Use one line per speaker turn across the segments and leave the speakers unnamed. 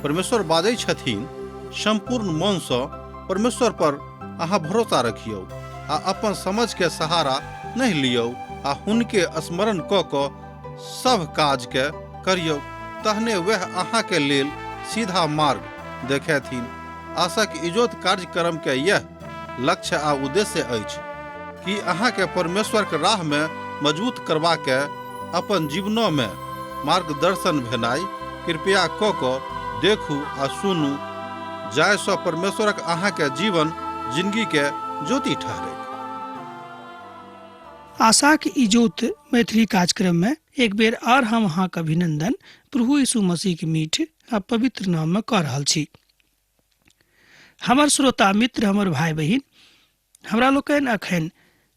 परमेश्वर बाजै छथिन, सम्पूर्ण मनसँ परमेश्वर पर अहाँ भरोसा रखियौ आ अपन समझके सहारा नहि लियौ आ हुनके स्मरण कऽ कऽ सभ काजके करियौ, तहने वएह अहाँके लेल सीधा मार्ग देखेथिन। आशाक इजोत कार्यक्रमके यैह लक्ष्य आ उद्देश्य अछि कि अहाँके परमेश्वरके राहमे मजबूत करबाके अपन जीवनोमे मार्गदर्शन भेनाइ। कृपया कऽ कऽ देखू आ सुनू जाहिसँ परमेश्वरक अहाँके जीवन जिनगीके ज्योति ठहरैक।
आशाक इजोत मैथिली कार्यक्रम में एक बेर आर हम अहाँक अभिनंदन प्रभु यीशु मसीह के मीठ आ पवित्र नाम में कऽ रहल छी। हमर श्रोता मित्र, हमर भाई बहिन, हमरा लोकनि अखन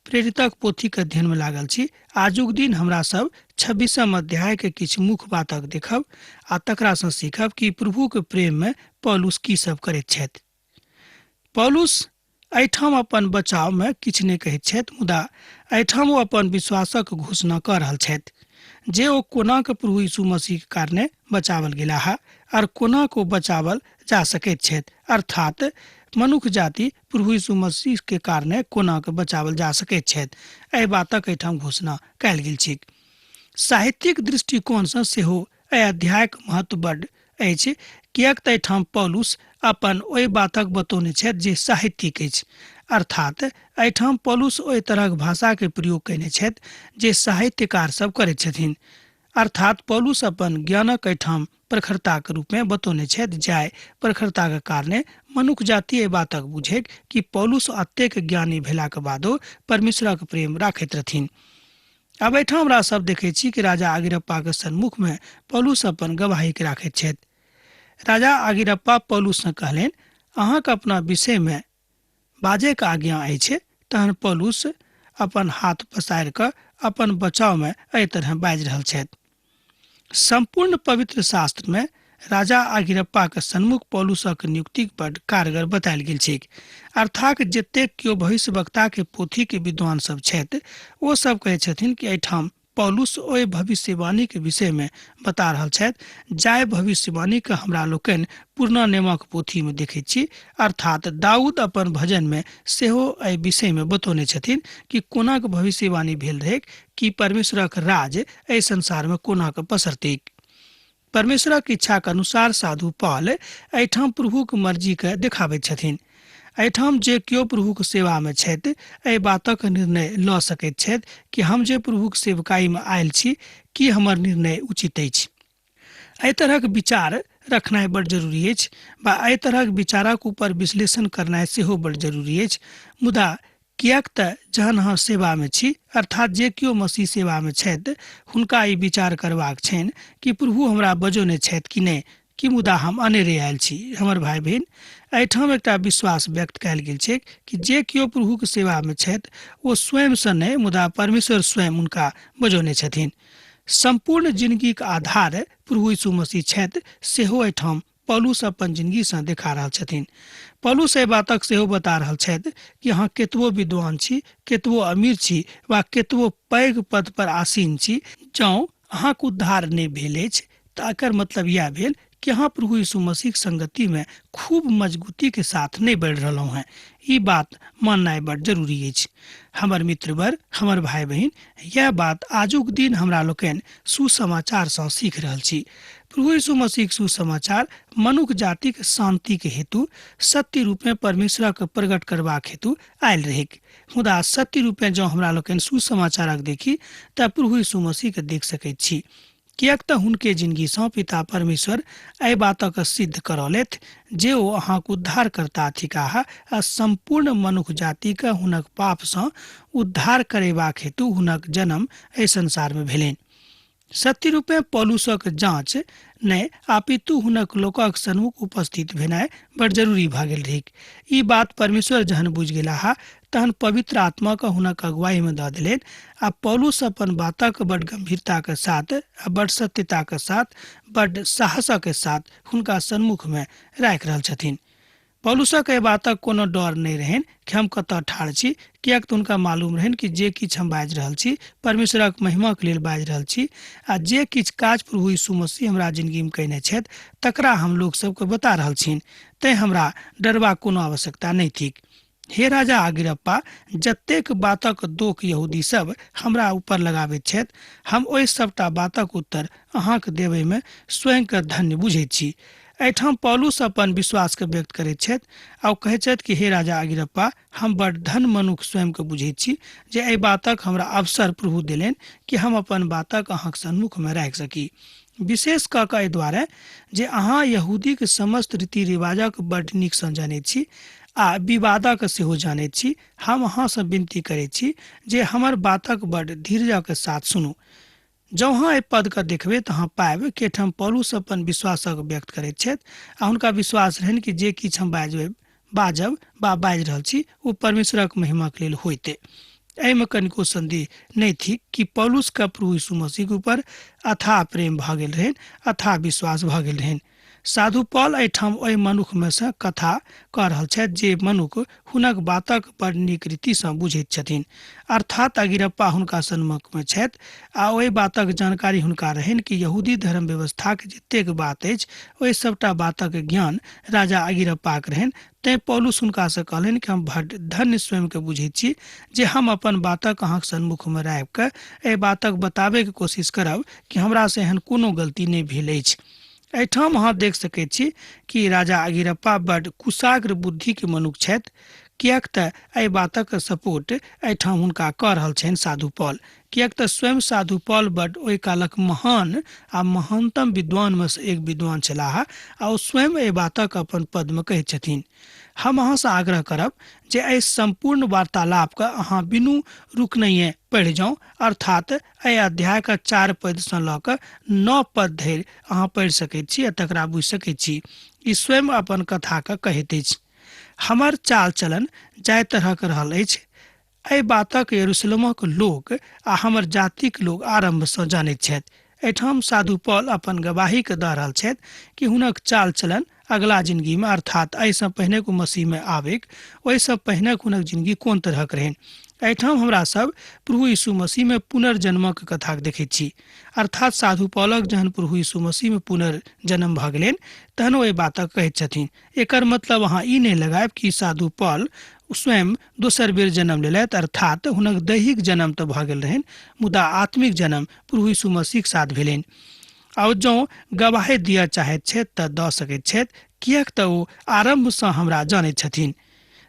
प्रेरितक पोथीके अध्ययनमे लागल छी। आजुक दिन हमरा सब 26 अध्यायके किछु मुख्य बातक देखब आ तकरासँ सीखब कि प्रभुके प्रेममे पौलुस की सब करैत छथि। पौलुस एहिठाम अपन बचावमे किछु नहि कहैत छथि, मुदा एहिठाम ओ अपन विश्वासक घोषणा कऽ रहल छथि जे ओ कोना कऽ प्रभु यीशु मसीहके कारणे बचावल गेलाह आर कोना कऽ ओ बचावल जा सकैत छथि, अर्थात मनुख जाति प्रभु यीशु मसीह के कारणे कोना कऽ बचावल जा सकैत छथि, एहि बातक एहिठाम घोषणा कयल गेल छैक। साहित्यिक दृष्टिकोणसँ सेहो एहि अध्यायक महत्व बड्ड अछि, किएक तऽ एहिठाम पौलुस अपन ओहि बातक बतौने छथि जे साहित्यिक अछि, अर्थात एहिठाम पौलुस ओहि तरहक भाषाके प्रयोग कयने छथि जे साहित्यकार सब करैत छथिन। अर्थात पौलुस अपन ज्ञानक एहिठाम प्रखरताक रूपमे बतौने छथि, जाहि प्रखरताक कारणे मनुख जाति एहि बातक बुझैक कि पौलुस अतेक ज्ञानी भेलाक बादो परमेश्वरक प्रेम राखैत रहथिन। आब एहिठाम हमरा सब देखै छी कि राजा अगिरप्पाक सन्मुखमे पौलुस अपन गवाहीके राखैत छथि। राजा अगिरप्पा पौलुससँ कहलनि, अहाँके अपना विषयमे बाजैके आज्ञा अछि। तहन पौलुस अपन हाथ पसारि कऽ अपन बचावमे एहि तरह बाजि रहल छथि। सम्पूर्ण पवित्र शास्त्रमे राजा अगिरप्पाक सन्मुख पौलुसक नियुक्तिक बड्ड कारगर बतायल गेल छैक। अर्थात जतेक केओ भविष्यवक्ताके पोथीके विद्वान सब छथि, ओ सब कहै छथिन कि एहिठाम पौलुस ओहि भविष्यवाणीके विषयमे बता रहल छथि जाहि भविष्यवाणीके हमरा लोकनि पुरना नेमक पोथीमे देखैत छी। अर्थात दाऊद अपन भजनमे सेहो एहि विषयमे बतौने छथिन कि कोनाक भविष्यवाणी भेल रहैक कि परमेश्वरक राज एहि संसारमे कोनाक पसरतैक। परमेश्वरक इच्छाक अनुसार साधु पॉल एहिठाम प्रभुक मर्जीके देखाबैत छथिन। एहिठाम जे केओ प्रभुक सेवामे छथि एहि बातक निर्णय लऽ सकैत छथि कि हम जे प्रभुक सेवकाईमे आयल छी की हमर निर्णय उचित अछि। एहि तरहक विचार रखनाइ बड़ जरूरी अछि वा एहि तरहक विचारक ऊपर विश्लेषण करनाइ सेहो बड़ जरूरी अछि। मुदा किएक तऽ जहन अहाँ सेवामे छी, अर्थात जे केओ मसीह सेवामे छथि हुनका ई विचार करबाक छनि कि प्रभु हमरा बजौने छथि कि नहि, कि मुदा हम अनेरे आयल छी। हमर भाई बहिन, एहिठाम एकटा विश्वास व्यक्त कयल गेल छैक कि जे केओ प्रभुक सेवामे छथि ओ स्वयंसँ नहि, मुदा परमेश्वर स्वयं हुनका बजौने छथिन। सम्पूर्ण जिनगीक आधार प्रभु यीशु मसीह छथि सेहो एहिठाम पौलुस अपन जिनगीसँ देखा रहल छथिन। पौलुस एहि बातक सेहो बता रहल छथि कि अहाँ केतबो विद्वान छी, केतबो अमीर छी वा केतबो पैघ पद पर आसीन छी, जँ अहाँक उद्धार नहि भेल अछि तऽ एकर मतलब इएह भेल कि अहाँ प्रभु यीशु मसीहक संगतिमे खूब मजबूतीके साथ नहि बढ़ि रहलहुँ हेँ। ई बात माननाइ बड़ जरूरी अछि। हमर मित्रवर, हमर भाई बहिन, यैह बात आजुक दिन हमरा लोकनि सुसमाचारसँ सीख रहल छी। प्रभु यीशु मसीहक सुसमाचार मनुख जातिक शान्तिक हेतु सत्य रूपेँ परमेश्वरक प्रकट करबाक हेतु आयल रहैक। मुदा सत्य रूपेँ जँ हमरा लोकनि सुसमाचारक देखी तऽ प्रभु यीशु मसीहके देख सकैत छी। किएक तऽ हुनके जिनगीसँ पिता परमेश्वर एहि बातक सिद्ध करौलथि जे ओ अहाँक उद्धारकर्ता थिकाह आ सम्पूर्ण मनुख जातिक हुनक पापसँ उद्धार करेबाक हेतु हुनक जन्म एहि संसारमे भेलनि। सत्य रूपे पौलुसक जाँच नहि अपितु हुनक लोकक सन्मुख उपस्थित भेनाइ बड़ जरूरी भऽ गेल रहैक। ई बात परमेश्वर जहन बुझि गेलाह तहन पवित्र आत्माके हुनक अगुवाईमे दऽ देलनि आ पौलुस अपन बातक बड गंभीरताके साथ आ बड सत्यताके साथ बड साहसके साथ हुनका सन्मुखमे राखि रहल छथिन। पौलुसक एहि बातक कोनो डर नहि रहनि कि हम कतऽ ठाढ़ छी, किएक तऽ हुनका मालूम रहनि कि जे किछु हम बाजि रहल छी परमेश्वरक महिमाक लेल बाजि रहल छी आ जे किछु काज प्रभु यीशु मसीह हमरा जिंदगीमे कयने छथि तकरा हम लोक सबके बता रहल छियनि, तैं हमरा डरबाक कोनो आवश्यकता नहि थिक। हे राजा अग्रिप्पा, जतेक बातक दोख यहूदी सब हमरा ऊपर लगाबैत छथि हम ओहि सबटा बातक उत्तर अहाँके देबैमे स्वयंके धन्य बुझैत छी। एहिठाम पौलुस अपन विश्वासके व्यक्त करैत छथि आ ओ कहैत छथि कि हे राजा अग्रिप्पा, हम बड़ धन मनुख स्वयंके बुझैत छी जे एहि बातक हमरा अवसर प्रभु देलनि कि हम अपन बातक अहाँक सन्मुखमे राखि सकी। विशेष कऽ कऽ एहि दुआरे जे अहाँ यहूदीक समस्त रीति रिवाजक बड्ड नीकसँ जनैत छी आ विवादक सेहो जनैत छी। हम अहाँसँ विनती करैत छी जे हमर बातक बड्ड धीरजक साथ सुनू। जँ अहाँ एहि पदके देखबै तऽ अहाँ पायब कि एहिठाम पौलुस अपन विश्वासक व्यक्त करैत छथि आ हुनका विश्वास रहनि कि जे किछु हम बाजब वा बाजि रहल छी ओ परमेश्वरक महिमाक लेल होइते। एहिमे कनिको संदेह नहि थिक कि पौलुसके प्रभु यीशु मसीहके ऊपर अथाह प्रेम भऽ गेल रहनि, अथाह विश्वास भऽ गेल रहनि। साधु पॉल एहिठाम ओहि मनुखमे सँ कथा कऽ रहल छथि जे मनुख हुनक बातक बड़ नीक रीतिसँ बुझैत छथिन, अर्थात अगिरप्पा हुनका सन्मुखमे छथि आ ओहि बातक जानकारी हुनका रहनि कि यहूदी धर्म व्यवस्थाक जतेक बात अछि ओहि सबटा बातक ज्ञान राजा अगिरप्पाक रहनि। तैं पौलुस हुनकासँ कहलनि कि हम बड धन्य स्वयंके बुझैत छी जे हम अपन बातक अहाँक सन्मुखमे राखि कऽ एहि बातक बताबैके कोशिश करब कि हमरासँ एहन कोनो गलती नहि भेल अछि। एहिठाम अहाँ देख सकैत छी कि राजा अगिरप्पा बड कुशाग्र बुद्धिके मनुख छथि, किएक तऽ एहि बातक सपोर्ट एहिठाम हुनका कऽ रहल छनि साधु पॉल, किएक तऽ स्वयं साधु पॉल बड ओहि कालक महान आ महानतम विद्वानमे सँ एक विद्वान छलाह आ ओ स्वयं एहि बातक अपन पदमे कहैत छथिन। हम अहाँसँ आग्रह करब जे एहि सम्पूर्ण वार्तालापके अहाँ बिनु रुकनहिए पढ़ि जाउ, अर्थात एहि अध्यायके 4 पदसँ लऽ कऽ 9 पद धरि अहाँ पढ़ि सकैत छी आ तकरा बुझि सकैत छी। ई स्वयं अपन कथाके कहैत अछि। हमर चाल चलन जाहि तरहक रहल अछि एहि बातक यरूशलेमक लोक आ हमर जातिक लोक आरम्भसँ जानैत छथि। एहिठाम साधु पॉल अपन गवाहीके दऽ रहल छथि कि हुनक चाल चलन अगला जिंदगीमे, अर्थात एहिसँ पहिने ओ मसीहमे आबैक ओहिसँ पहिने हुनक जिंदगी कोन तरहक रहनि। एहिठाम हमरा सब प्रभु यीशु मसीहमे पुनर्जन्मक कथा देखैत छी, अर्थात साधु पॉलक जहन प्रभु यीशु मसीहमे पुनर्जन्म भऽ गेलनि तहन ओ एहि बातक कहैत छथिन। एकर मतलब अहाँ ई नहि लगायब कि साधु पॉल स्वयं दोसर बेर जन्म लेलथि, अर्थात हुनक दैहिक जन्म तऽ भऽ गेल रहनि मुदा आत्मिक जन्म प्रभु यीशु मसीहक साथ भेलनि। आ जँ गवाही दिअ चाहैत छथि तऽ दऽ सकैत छथि, किएक तऽ ओ आरम्भसँ हमरा जानैत छथिन।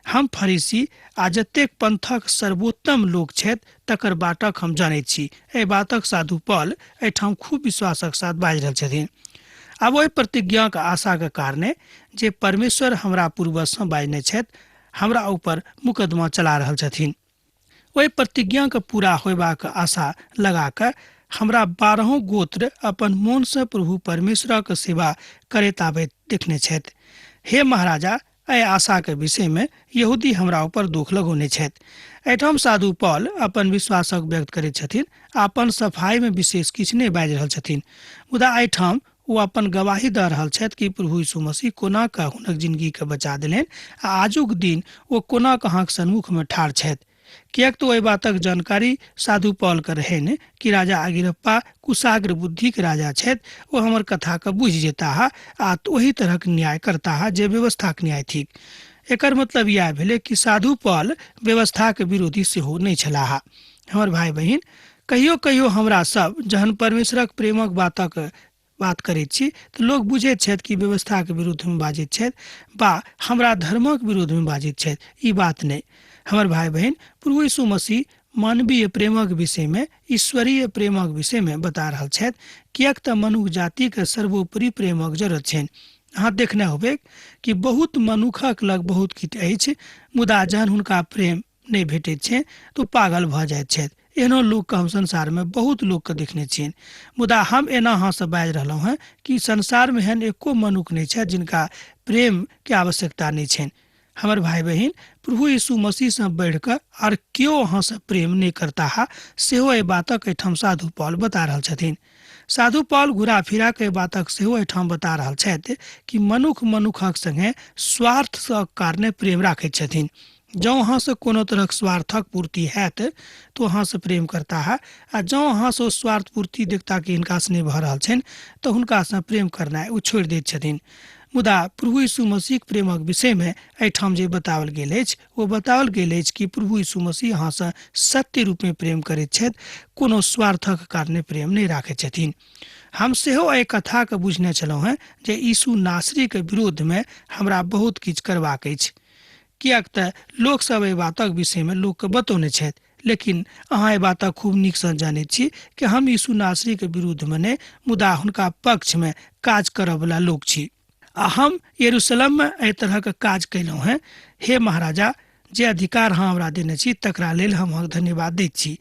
हम फरीसी आ जतेक पंथक सर्वोत्तम लोक छथि तकर बाटक हम जानैत छी। एहि बातक साधु पॉल एहिठाम खूब विश्वासक साथ बाजि रहल छथिन। आब ओहि प्रतिज्ञाक आशाक कारणे जे परमेश्वर हमरा पूर्वजसँ बाजने छथि हमरा ऊपर मुकदमा चला रहल छथिन। ओहि प्रतिज्ञाक पूरा होयबाक आशा लगा कऽ हमरा 12 गोत्र अपन मोनसँ प्रभु परमेश्वरक सेवा करैत आबैत देखने छथि। हे महाराजा, एहि आशाके विषयमे यहूदी हमरा ऊपर दुख लगौने छथि। एहिठाम साधु पॉल अपन विश्वासक व्यक्त करैत छथिन आ अपन सफाईमे विशेष किछु नहि बाजि रहल छथिन, मुदा एहिठाम ओ अपन गवाही दऽ रहल छथि कि प्रभु यीशु मसीह कोना कऽ हुनक जिंदगीके बचा देलनि आ आजुक दिन ओ कोना कऽ अहाँक सन्मुखमे ठाढ़ छथि। किएक तऽ ओहि बातक जानकारी साधु पॉलके रहनि कि राजा अगिरप्पा कुशाग्र बुद्धिके राजा छथि, ओ हमर कथाके बुझि जेताह आ ओहि तरहक न्याय करताह जे व्यवस्थाक न्याय थिक। एकर मतलब इएह भेलै कि साधु पॉल व्यवस्थाक विरोधी सेहो नहि छलाह। हमर भाई बहिन, कहियो कहियो हमरा सब जहन परमेश्वरक प्रेमक बातक बात करैत छी तऽ लोक बुझैत छथि कि व्यवस्थाके विरुद्धमे बाजैत छथि बा हमरा धर्मक विरुद्धमे बाजैत छथि। ई बात नहि। हमर भाई बहिन, प्रभु यीशु मसीह मानवीय प्रेमक विषयमे, ईश्वरीय प्रेमक विषयमे बता रहल छथि, किएक तऽ मनुख जातिके सर्वोपरि प्रेमक जरूरत छनि। अहाँ देखने होबै कि बहुत मनुखक लग बहुत किछु अछि, मुदा जहन हुनका प्रेम नहि भेटैत छै तऽ ओ पागल भऽ जाइत छथि। एहनो लोकके हम संसारमे बहुत लोकके देखने छियनि। मुदा हम एना अहाँसँ बाजि रहलहुँ हेँ कि संसारमे एहन एको मनुख नहि छथि जिनका प्रेमके आवश्यकता नहि छनि। हमर भाइ बहिन, प्रभु यीशु मसीहसँ बढ़िकऽ आर केओ अहाँसँ प्रेम नहि करताह, सेहो एहि बातक एहिठाम साधु पॉल बता रहल छथिन। साधु पॉल घुरा फिरा के एहि बातक सेहो एहिठाम बता रहल छथि कि मनुख मनुखक संगे स्वार्थसँ कारणे प्रेम राखैत छथिन। जँ अहाँसँ कोनो तरहक स्वार्थक पूर्ति हैत तऽ अहाँसँ प्रेम करताह, आ जँ अहाँसँ ओ स्वार्थ पूर्ति देखता कि हिनकासँ नहि भऽ रहल छनि तऽ हुनकासँ प्रेम करनाइ ओ छोड़ि दैत छथिन। मुदा प्रभु यीशु मसीहक प्रेमक विषयमे एहिठाम जे बताओल गेल अछि ओ बताओल गेल अछि कि प्रभु यीशु मसीह अहाँसँ सत्य रूपमे प्रेम करैत छथि, कोनो स्वार्थक कारणे प्रेम नहि राखैत छथिन। हम सेहो एहि कथाके बुझने छलहुँ हेँ जे यीशु नासरीके विरोधमे हमरा बहुत किछु करबाक अछि, किएक तऽ लोकसभ एहि बातक विषयमे लोकके बतौने छथि। लेकिन अहाँ एहि बातक खूब नीकसँ जानैत छी कि हम यीशु नासरीके विरुद्धमे नहि, मुदा हुनका पक्षमे काज करऽवला लोक छी। आ हम यरूशलेममे एहि तरहक काज कयलहुँ हेँ। हे महाराजा, जे अधिकार अहाँ हमरा देने छी तकरा लेल हम अहाँके धन्यवाद दैत छी।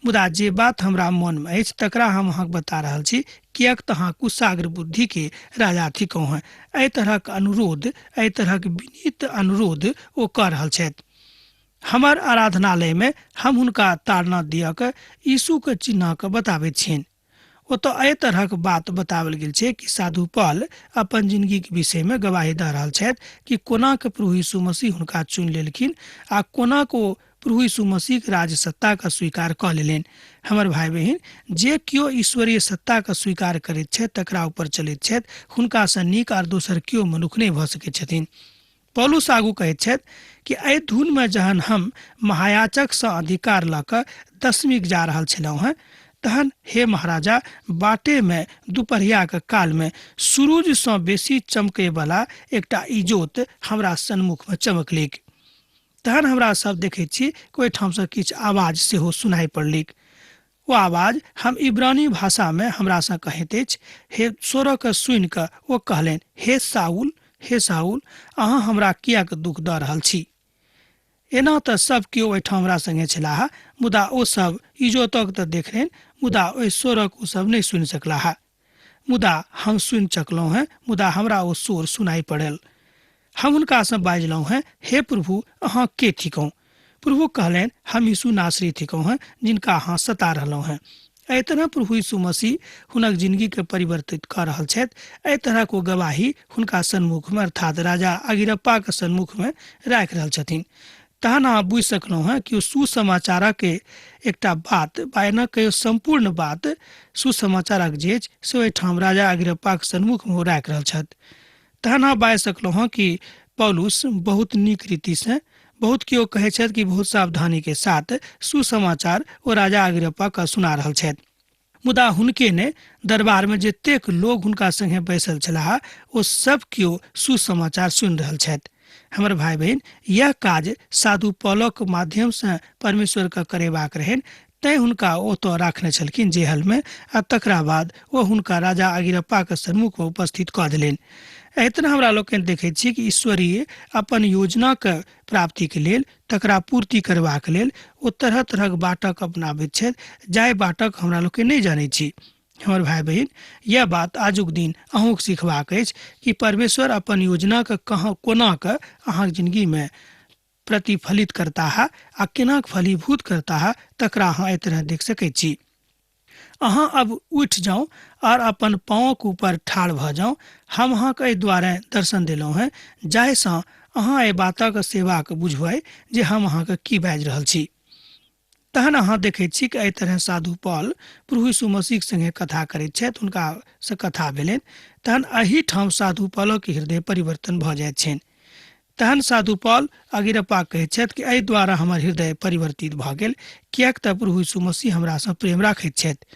मुदा जे बात हमरा मोनमे अछि तकरा हम अहाँके बता रहल छी, किएक तऽ अहाँ कुशाग्र बुद्धिके राजा थिकहुँ हेँ। एहि तरहक अनुरोध, एहि तरहक विनीत अनुरोध ओ कऽ रहल छथि। हमर आराधनालयमे हम हुनका ताड़ना दिअ कऽ यीशुके चिन्ह कऽ बताबैत छियनि। ओतऽ एहि तरहक बात बताओल गेल छै कि साधु पॉल अपन जिंदगीके विषयमे गवाही दऽ रहल छथि कि कोना कऽ प्रभु यीशु मसीह हुनका चुनि लेलखिन आ कोना कऽ ओ प्रभु यीशु मसीहके राज सत्ताके स्वीकार कऽ लेलनि। हमर भाइ बहिन, जे केओ ईश्वरीय सत्ताके स्वीकार करैत छथि, तकरा ऊपर चलैत छथि, हुनकासँ नीक आर दोसर केओ मनुख नहि भऽ सकैत छथिन। पौलुस आगू कहैत छथि कि एहि धुनमे जहन हम महायाचकसँ अधिकार लऽ कऽ दशमीक जा रहल छलहुँ हेँ, तहन हे महाराजा, बाटेमे दुपहरियाके कालमे सुरुजसँ बेसी चमकैवला एकटा इजोत हमरा सन्मुखमे चमकलैक। तहन हमरा सब देखैत छी कि ओहिठामसँ किछु आवाज सेहो सुनाइ पड़लैक। ओ आवाज हम इब्रानी भाषामे हमरासँ कहैत अछि, हे स्वरके सुनि कऽ ओ कहलनि, हे साउल, हे साउल, अहाँ हमरा किएक दुख दऽ रहल छी? एना तऽ सब केओ ओहिठाम हमरा संगे छलाह, मुदा ओ सब इजोतक तऽ देखलनि, मुदा ओहि स्वरक ओ सब नहि सुनि सकलाह। मुदा हम सुनि चकलहुँ हेँ, मुदा हमरा ओ स्वर सुनाइ पड़ल। हम हुनकासँ बाजलहुँ हेँ, हे प्रभु, अहाँ के थिकहुँ? प्रभु कहलनि, हम यीशु नासरी थिकहुँ हेँ, जिनका अहाँ सता रहलहुँ हेँ। एहि तरह प्रभु यीशु मसीह हुनक जिंदगीके परिवर्तित कऽ रहल छथि। एहि तरहक ओ गवाही हुनका सन्मुखमे, अर्थात राजा अगिरप्पाके सन्मुखमे राखि रहल छथिन। तहन अहाँ बुझि सकलहुँ हेँ कि ओ सुसमाचारक एकटा बात वा एना कहियो सम्पूर्ण बात सुसमाचारक जे अछि से ओहिठाम राजा अगिरप्पाके सन्मुखमे ओ राखि रहल छथि। तहन अहाँ बाजि सकलहुँ हँ कि पौलुस बहुत नीक रीतिसँ, बहुत केओ कहै छथि कि बहुत सावधानीके साथ सुसमाचार ओ राजा अगिरप्पाके सुना रहल छथि। मुदा हुनके ने, दरबारमे जतेक लोग हुनका संगे बैसल छलाह ओ सब केओ सुसमाचार सुनि रहल छथि। हमर भाइ बहिन, यह काज साधु पौलक माध्यमसँ परमेश्वरके करेबाक रहनि, तैँ हुनका ओतऽ राखने छलखिन जेहलमे, आ तकरा बाद ओ हुनका राजा अगिरप्पाके सन्मुखमे उपस्थित कऽ देलनि। एहि तरह हमरा लोकनि देखैत छी कि ईश्वरीय अपन योजनाके प्राप्तिके लेल, तकरा पूर्ति करबाक लेल ओ तरह तरहक बाटक अपनाबैत छथि, जाहि बाटक हमरा लोकनि नहि जनैत छी। हमर भाइ बहिन, यह बात आजुक दिन अहूँके सिखबाक अछि कि परमेश्वर अपन योजनाके कहाँ कोना कऽ अहाँके जिंदगीमे प्रतिफलित करताह आ केना फलीभूत करताह, तकरा अहाँ एहि तरह देख सकैत छी। अहाँ अब उठि जाउ और अपन पाँवक ऊपर ठाढ़ भऽ जाउ। हम अहाँके एहि दुआरे दर्शन देलहुँ हेँ जाहिसँ अहाँ एहि बातक सेवाक बुझबै जे हम अहाँके की बाजि रहल छी। तहन अहाँ देखैत छी कि एहि तरह साधु पॉल प्रभु यीशु मसीहक संगे कथा करैत छथि, हुनकासँ कथा भेलनि। तहन एहिठाम साधु पॉलक हृदय परिवर्तन भऽ जाइत छनि। तहन साधु पॉल अगिरप्पा कहैत छथि कि एहि द्वारा हमर हृदय परिवर्तित भऽ गेल, किएक तऽ प्रभु यीशु मसीह हमरासँ प्रेम राखैत छथि।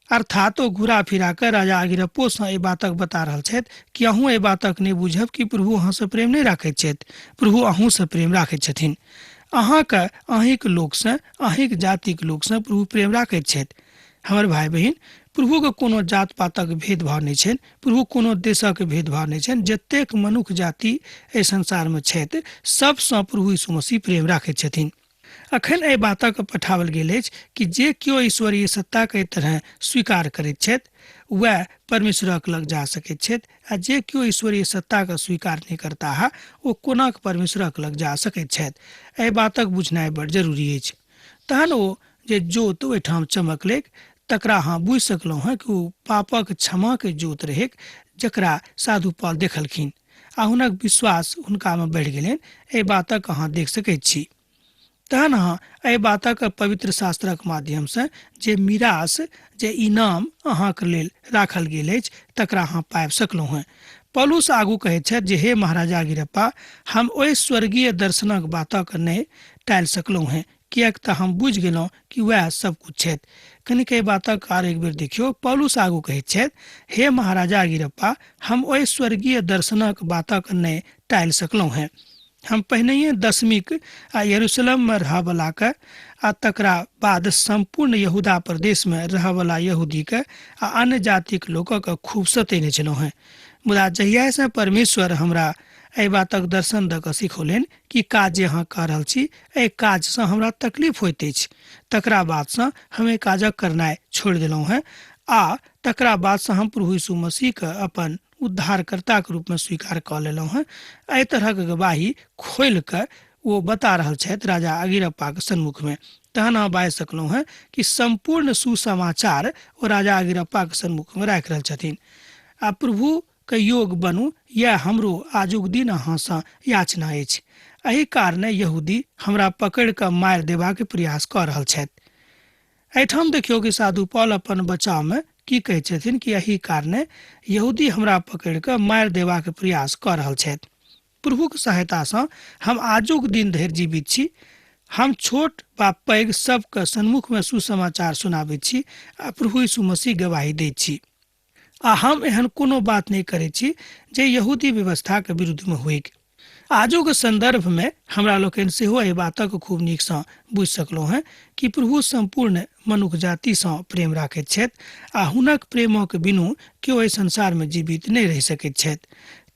अर्थात ओ घुरा फिरा कऽ राजा अगिरप्पोसँ एहि बातक बता रहल छथि कि अहूँ एहि बातक नहि बुझब कि प्रभु अहाँसँ प्रेम नहि राखैत छथि। प्रभु अहूँसँ प्रेम राखैत छथिन। अहाँके अहीँक लोकसँ, अहीँक जातिक लोकसँ प्रभु प्रेम राखैत छथि। हमर भाइ बहिन, प्रभुके कोनो जात पातक भेदभाव नहि छनि, प्रभु कोनो देशक भेदभाव नहि छनि। जतेक मनुख जाति एहि संसारमे छथि सबसँ प्रभु यीशु मसीह प्रेम राखैत छथिन। अखन एहि बातक पठाओल गेल अछि कि जे केओ ईश्वरीय सत्ताके एहि तरह स्वीकार करैत छथि वएह परमेश्वरक लग जा सकैत छथि, आ जे केओ ईश्वरीय सत्ताके स्वीकार नहि करताह ओ कोना परमेश्वरक लग जा सकैत छथि। एहि बातक बुझनाइ बड़ जरूरी अछि। तहन ओ जे जोत ओहिठाम चमकलैक तकरा अहाँ बुझि सकलहुँ हेँ कि ओ पापक क्षमाके जोत रहैक जकरा साधु पॉल देखलखिन आ हुनक विश्वास हुनकामे बढ़ि गेलनि। एहि बातक अहाँ देख सकैत छी। तहन अहाँ एहि बातक पवित्र शास्त्रक माध्यमसँ जे मिरास जे इनाम अहाँके लेल राखल गेल अछि तकरा अहाँ पाबि सकलहुँ हेँ। पौलुस आगू कहैत छथि जे हे महाराजा अग्रिप्पा, हम ओहि स्वर्गीय दर्शनक बातक नहि टालि सकलहुँ हेँ, किएक तऽ हम बुझि गेलहुँ कि वएह सब कुछ छथि। कनिक एहि बातक आर एक बेर देखियौ। पौलुस आगू कहैत छथि, हे महाराजा अग्रिप्पा, हम ओहि स्वर्गीय दर्शनक बातक नहि टालि सकलहुँ हेँ। हम पहिनहिए दशमिक आ यरूशलेममे रहऽवलाके आ तकरा बाद सम्पूर्ण यहूदा प्रदेशमे रहऽवला यहूदीके आ अन्य जातिक लोकक खूब सतेने छलहुँ हेँ। मुदा जहियासँ परमेश्वर हमरा एहि बातक दर्शन दऽ कऽ सिखौलनि कि काज जे अहाँ कऽ रहल छी एहि काजसँ हमरा तकलीफ होइत अछि, तकरा बादसँ हम एहि काजक करनाइ छोड़ि देलहुँ हेँ आ तकरा बादसँ हम प्रभु यीशु मसीहके अपन उद्धारकर्ताके रूपमे स्वीकार कऽ लेलहुँ हेँ। एहि तरहक गवाही खोलि कऽ ओ बता रहल छथि राजा अग्रिप्पाके सन्मुखमे। तहन अहाँ बाजि सकलहुँ हेँ कि सम्पूर्ण सुसमाचार ओ राजा अग्रिप्पाके सन्मुखमे राखि रहल छथिन। आ प्रभु के योग बनू, यैह हमरो आजुक दिन अहाँसँ याचना अछि। एहि कारणे यहूदी हमरा पकड़ि कऽ मारि देबाक प्रयास कऽ रहल छथि। एहिठाम देखियौ कि साधु पॉल अपन बचावमे की कहैत छथिन कि एहि कारणे यहूदी हमरा पकड़ि कऽ मारि देबाक प्रयास कऽ रहल छथि। प्रभुक सहायतासँ हम आजुक दिन धरि जीवित छी। हम छोट वा पैघ सबके सन्मुखमे सुसमाचार सुनाबैत छी आ प्रभु यीशु मसीह गवाही दैत छी। आ हम एहन कोनो बात नहि करैत छी जे यहूदी व्यवस्थाक विरुद्धमे होइक। आजुक सन्दर्भमे हमरा लोकनि सेहो एहि बातक खूब नीकसँ बुझि सकलहुँ हेँ कि प्रभु सम्पूर्ण मनुख जातिसँ प्रेम राखैत छथि आ हुनक प्रेमक बिनु केओ एहि संसारमे जीवित नहि रहि सकैत छथि।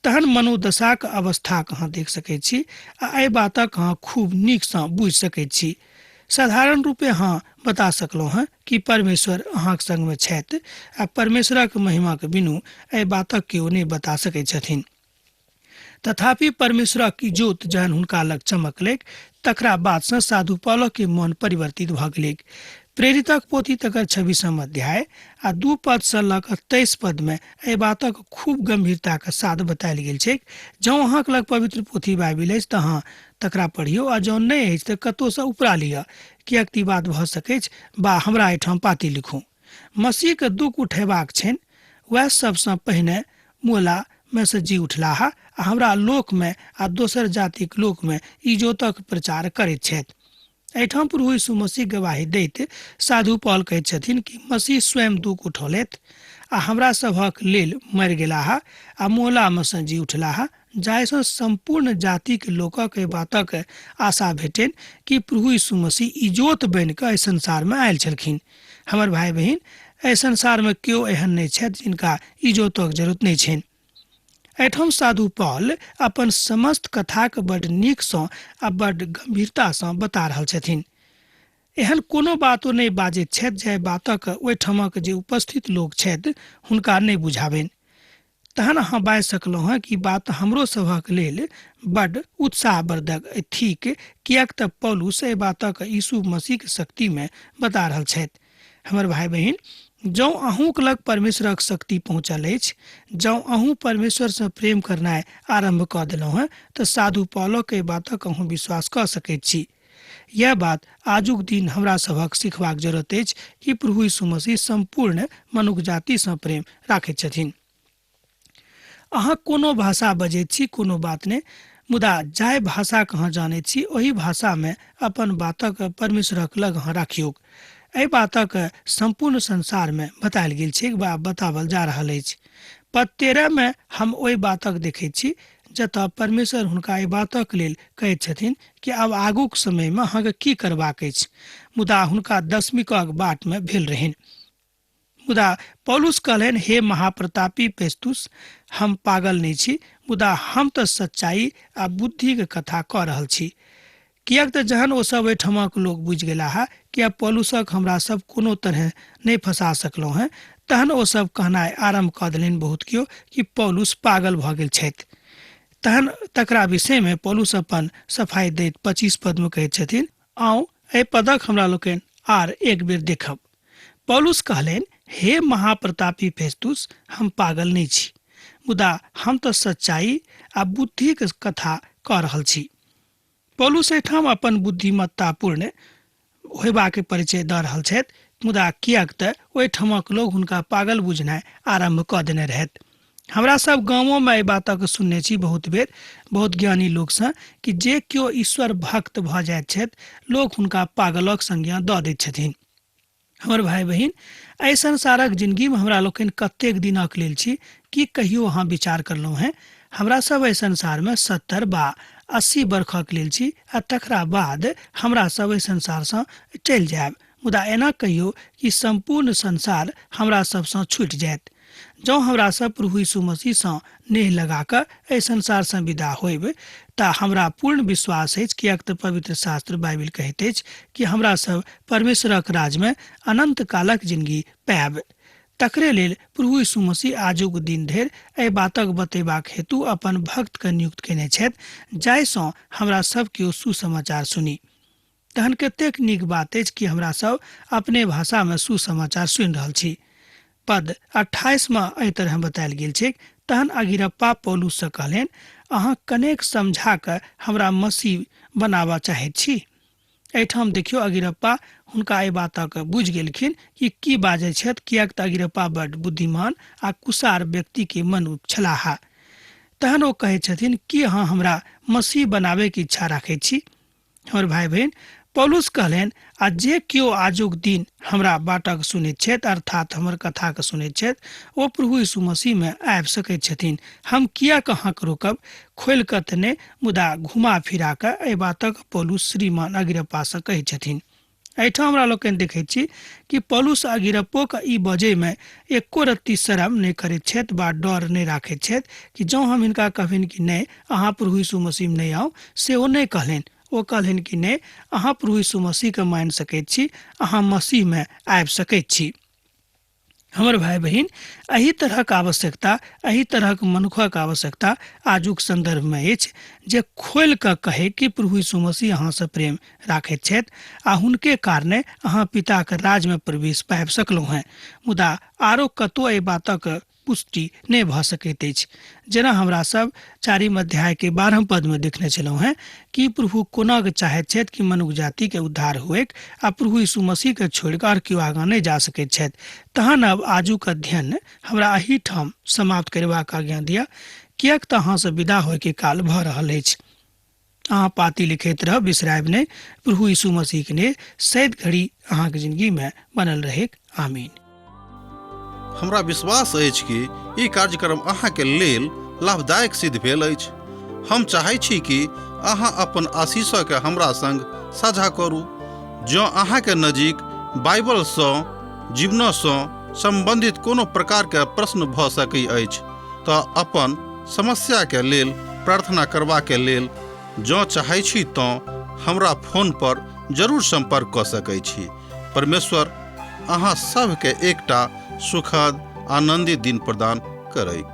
तहन मनोदशाक अवस्थाक अहाँ देख सकैत छी आ एहि बातक अहाँ खूब नीकसँ बुझि सकैत छी। साधारण रूपे अहाँ बता सकलहुँ हेँ कि परमेश्वर अहाँक संगमे छथि आ परमेश्वरक महिमाक बिनु एहि बातक केओ नहि बता सकैत छथिन। तथापि परमेश्वरक इजोत जहन हुनका लग चमकलैक तकरा बादसँ साधु पौलके मन परिवर्तित भऽ गेलैक। प्रेरितक पोथी तकर 26 अध्याय आ 2 पदसँ लऽ कऽ 23 पदमे एहि बातक खूब गंभीरताके साथ बतायल गेल छैक। जँ अहाँक लग पवित्र पोथी बाइबिल अछि तऽ अहाँ तकरा पढ़ियौ आ जँ नहि अछि तऽ कतहुसँ उपरा लिअ, किएक तऽ ई बात भऽ सकैछ बा हमरा एहिठाम पाती लिखू। मसीहके दुःख उठेबाक छनि, वएह सबसँ पहिने मोला मे से जी उठलाह आ हमरा लोकमे आ दोसर जातिक लोकमे इजोतक प्रचार करैत छथि। एहिठाम प्रभु यीशु मसीह गवाही दैत साधु पॉल कहैत छथिन कि मसीह स्वयं दुःख उठौलथि आ हमरा सभक लेल मरि गेलाह आ मोलामे सँ जी उठलाह, जाहिसँ सम्पूर्ण जातिक लोकक एहि बातक आशा भेटनि कि प्रभु यीशु मसीह इजोत बनि कऽ एहि संसारमे आयल छलखिन। हमर भाय बहिन, एहि संसारमे केओ एहन नहि छथि जिनका इजोतक जरूरत नहि छनि। एहिठाम साधु पॉल अपन समस्त कथाके बड्ड नीकसँ आ बड्ड गंभीरतासँ बता रहल छथिन। एहन कोनो बात ओ नहि बाजैत छथि जाहि बातक ओहिठामक जे उपस्थित लोक छथि हुनका नहि बुझाबनि। तहन अहाँ बाजि सकलहुँ हेँ कि बात हमरो सभक लेल बड्ड उत्साहवर्धक थिक, किएक तऽ पौलुस एहि बातक यीशु मसीहक शक्तिमे बता रहल छथि। हमर भाय बहिन, जँ अहूँक लग परमेश्वरक शक्ति पहुँचल अछि, जँ अहूँ परमेश्वरसँ प्रेम करनाइ आरम्भ कऽ देलहुँ हेँ तऽ साधु पौलक एहि बातक अहूँ विश्वास कऽ सकैत छी। यैह बात आजुक दिन हमरा सभक सिखबाक जरूरत अछि कि प्रभु यीशु मसीह सम्पूर्ण मनुख जातिसँ प्रेम राखैत छथिन। अहाँ कोनो भाषा बजैत छी कोनो बात नहि, मुदा जाहि भाषाक अहाँ जानैत छी ओहि भाषामे अपन बातक परमेश्वरक लग अहाँ राखियौक। एहि बातक सम्पूर्ण संसारमे बतायल गेल छैक वा बताओल जा रहल अछि। पद 13 मे हम ओहि बातक देखैत छी जतऽ परमेश्वर हुनका एहि बातक लेल कहैत छथिन कि आब आगूक समयमे अहाँके की करबाक अछि, मुदा हुनका दशमिकक बाटमे भेल रहनि। मुदा पौलुस कहलनि, हे महाप्रतापी फेस्तुस, हम पागल नहि छी, मुदा हम तऽ सच्चाई आ बुद्धिक कथा कऽ रहल छी। किएक तऽ जहन ओसभ ओहिठमक लोक बुझि गेलाह कि आब पौलुसक हमरा सब कोनो तरहे नहि फंसा सकलहुँ हेँ, तहन ओसभ कहनाइ आरम्भ कऽ देलनि बहुत केओ कि पौलुस पागल भऽ गेल छथि। तहन तकरा विषयमे पौलुस अपन सफाइ दैत 25 पदमे कहैत छथिन, आउ एहि पदक हमरा लोकनि आर एक बेर देखब। पौलुस कहलनि, हे महाप्रतापी फेस्तुस, हम पागल नहि छी, मुदा हम तऽ सच्चाइ आ बुद्धिक कथा कऽ रहल छी। पौलुस एहिठाम अपन बुद्धिमत्तापूर्ण होयबाक परिचय दऽ रहल छथि, मुदा किएक तऽ ओहिठामक लोक हुनका पागल बुझनाइ आरम्भ कऽ देने रहथि। हमरा सब गामोमे एहि बातक सुनने छी बहुत बेर बहुत ज्ञानी लोकसँ कि जे केओ ईश्वर भक्त भऽ जाइत छथि, लोक हुनका पागलक संज्ञा दऽ दैत छथिन। हमर भाय बहिन, एहि संसारक जिनगीमे हमरा लोकनि कतेक दिनक लेल छी, की कहियो अहाँ विचार करलहुँ हेँ? हमरा सब एहि संसारमे 70 बा 80 बरखक लेल छी आ तकरा बाद हमरा सब एहि संसारसँ चलि जायब, मुदा एना कहियो कि सम्पूर्ण संसार हमरा सबसँ छूटि जायत। जँ हमरा सब प्रभु यीशु मसीहसँ नेह लगा कऽ एहि संसारसँ विदा होयब तऽ हमरा पूर्ण विश्वास अछि, किएक तऽ पवित्र शास्त्र बाइबिल कहैत अछि कि हमरा सब परमेश्वरक राजमे अनंत कालक जिनगी पायब। तकरे लेल प्रभु यीशु मसीह आजुक दिन धरि एहि बातक बतेबाक हेतु अपन भक्तके नियुक्त कयने छथि, जाहिसँ हमरा सब केओ सुसमाचार सुनी। तहन कतेक नीक बात अछि कि हमरा सब अपने भाषामे सुसमाचार सुनि रहल छी। पद 28 मे एहि तरह बतायल गेल छैक, तहन अगिरप्पा पौलुससँ कहलनि, अहाँ कनेक समझा कऽ हमरा मसीह बनाबऽ चाहैत छी? एहिठाम देखियौ, अगिरप्पा हुनका एहि बातक बुझि गेलखिन कि की बाजै छथि, किएक तऽ अगिरप्पा बड्ड बुद्धिमान आ कुशार व्यक्तिके मनुख छलाह। तहन ओ कहैत छथिन, की अहाँ हमरा मसीह बनाबैके इच्छा राखैत छी? हमर भाय बहिन, पौलुस कहलनि, आ जे केओ आजुक दिन हमरा बाटक सुनैत छथि, अर्थात हमर कथाके सुनैत छथि, ओ प्रभु यीशु मसीहमे आबि सकैत छथिन। हम किएक अहाँके रोकब? खोलि कऽ तऽ नहि, मुदा घुमा फिरा कऽ एहि बातक पौलुस श्रीमान अगिरप्पासँ कहैत छथिन। एहिठाम हमरा लोकनि देखैत छी कि पौलुस अगिरप्पोके ई बजैमे एको रत्ती शरम नहि करैत छथि वा डर नहि राखैत छथि कि जँ हम हिनका कहबनि कि नहि, अहाँ प्रभु यीशु मसीहमे नहि आउ, से ओ नहि कहलनि। ओ कहलनि कि नहि, अहाँ प्रभु यीशु मसीहके मानि सकैत छी, अहाँ मसीहमे आबि सकैत छी। हमर भाय बहिन, एहि तरहक आवश्यकता, एहि तरहक मनुखक आवश्यकता आजुक संदर्भमे अछि जे खोलि कऽ कहै कि प्रभु यीशु मसीह अहाँसँ प्रेम राखैत छथि आ हुनके कारणे अहाँ पिताक राजमे प्रवेश पाबि सकलहुँ हेँ। मुदा आरो कतौ एहि बातक पुष्टि नहि भऽ सकैत अछि। जेना हमरा सब 4 अध्याय के 12 पद में देखने छलहुँ हेँ कि प्रभु कोना के चाहैत छथि कि मनुख जाति के उद्धार होइक आ प्रभु यीशु मसीह के छोड़ि कऽ आर केओ आगाँ नहि जा सकैत छथि। तहन अब आजुक अध्ययन हमरा एहि ठाम समाप्त करबाक आज्ञा दिअ, किएक तऽ अहाँसँ विदा होइके काल भऽ रहल अछि। अहाँ पाती लिखैत रहब, बिसरायब नहि। प्रभु यीशु मसीह के ने सैद घड़ी अहाँके जिंदगी में बनल रहेक। आमीन।
हमरा विश्वास अछि कि ई कार्यक्रम अहाँके लेल लाभदायक सिद्ध भेल अछि। हम चाहै छी कि अहाँ अपन आशीषके हमरा संग साझा करू। जँ अहाँके नजीक बाइबलसँ जीवनसँ सम्बन्धित कोनो प्रकारके प्रश्न भऽ सकै अछि तऽ अपन समस्याके लेल प्रार्थना करबाके लेल जँ चाहै छी तँ हमरा फोन पर जरूर सम्पर्क कऽ सकै छी। परमेश्वर अहाँ सभके एकटा सुखद आनन्दित दिन प्रदान करैक।